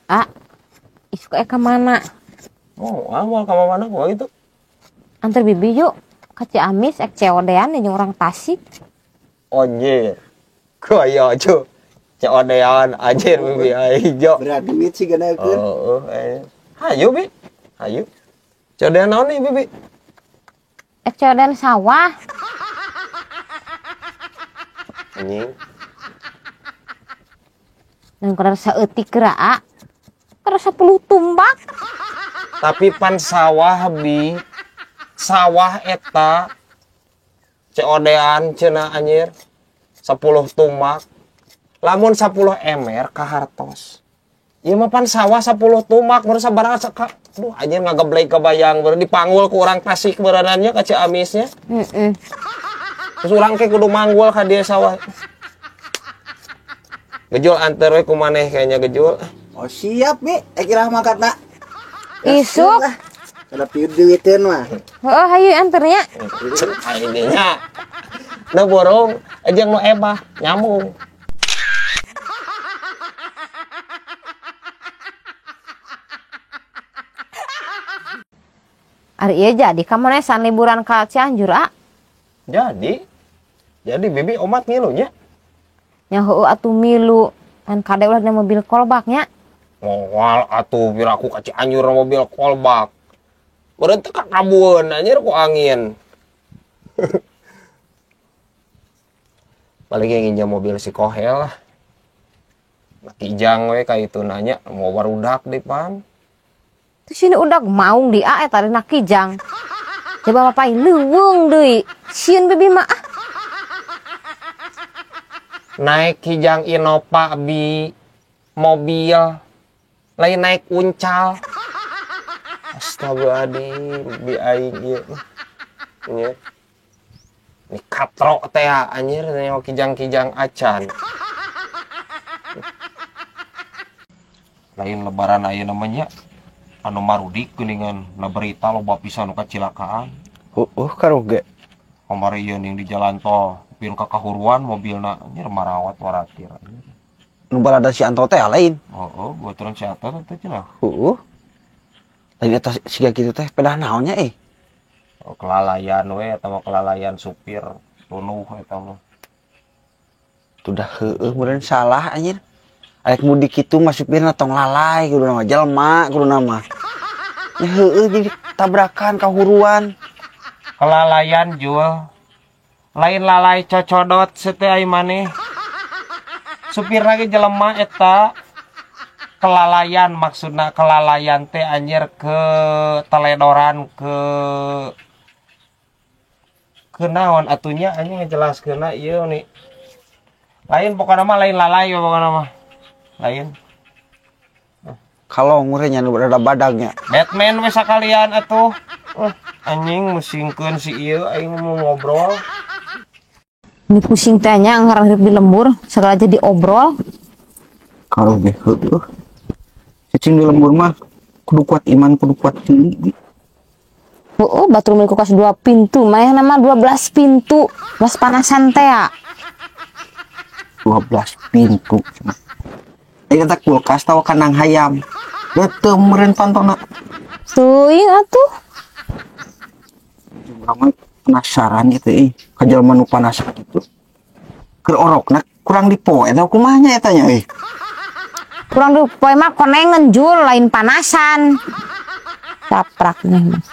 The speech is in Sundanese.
Ah, isuk ka mana? Oh, awal ka mana gua gitu. Antar bibi yuk ka Ciamis ek COD-an jeung orang Tasik. Anjir. Gaya aja. COD-an anjir bibi aing jo. Berat duit sih gana eukeun. Heeh. Hayu bi. Hayu. COD-an naon nih bibi? Ek COD-an sawah. Anjing. Dan kada saeutik geura a. Kada 10 tumbak. Tapi pan sawah bi. Sawah eta COD-an cenah anjir 10 tumbak. Lamun 10 ember ka hartos. Ieu mah pan sawah 10 tumbak baru sabaraha saka. Duh anjir ngageblek kebayang baru dipanggul ku urang Tasik berenannya ka Ciamisnya. Heeh. Terus urang ke kudu manggul ka dieu sawah. Gejul anter we ku maneh kayaknya gejul. Oh siap bi, kira mangkatna. Isuk. Kada pieu duiteun mah. Heeh, hayu anternya. Aing nya. Nu borong jeung nu ebah nyambung. Ari ieu jadi ka manesan liburan ka Cianjur, ah? Jadi. Jadi bibi omat ngilunya. Nya heueuh atuh milu. Kan kade ulah dina mobil kolbaknya. Moal atuh piraku ka Cianjur mobil kolbak. Beureun teh kakabueun anjir ku angin. Paling yang nginjam mobil si Kohel lah. Nah, kijang we ka itu nanya mau barudak di pan. Terus ini udah maung di ae tadi nak kijang. Coba papai leuweung deui. Sieun bibi mah ah. Naik kijang Innova bi mobil lain naik uncal. Astagfirullahaladzim bi aing ieu. Nya. Ini katrok teh anjir nyawa kijang-kijang acan. Lain lebaran ayeuna mah nya anu marudik geuningan na berita loba pisan nu kacilakaan. Heueuh karoge. Kamari ieu ning di jalan tol pin ka kahuruan mobilna anjir marawat waratir. Nu balada si Anto teh lain. Heeh, baturan si Anto teh cenah. Heueuh. Lain eta siga kitu teh pedah naonnya eh. Oh, kelalaian we eta mah kelalaian supir tunuh eta mah. Tuh dah heueuh meureun salah anjir. Arek mudik kitu mah supirna tong lalai kudu nama jelema kudu nama. Nya heueuh jadi tabrakan kahuruan. Kelalaian jual. Lain lalai cocodot sete ai maneh. Supir lagi jelema eta. Kelalaian maksudna kelalaian teh anjir ke teledoran ke naon atunya anjing ngejelaskeunna ieu nih. Lain pokona mah lain lalai pokona mah. Lain. Kalau ngurenya nu rada badagnya. Batman we sakalian atuh. Anjing musingkeun si ieu aing mau ngobrol. Ini pusing teh nya ngarang hidup di lembur segala jadi obrol. Kalau ge heueuh. Cicing di lembur mah kudu kuat iman kudu kuat tinggi. Heueuh batur milik kulkas 2 pintu, manehna mah 12 pintu. Mas panasan teh ya. 12 pintu. Ieu teh kulkas tawa kandang hayam. Beuteung meureun pantona. Teuing atuh. Urang penasaran gitu ih, ka jelema nu panasan gitu. Keur orokna kurang dipoe eta kumaha nya eta nya euy. Kurang dipoe mah konengan jul lain panasan. Caprak nih mah.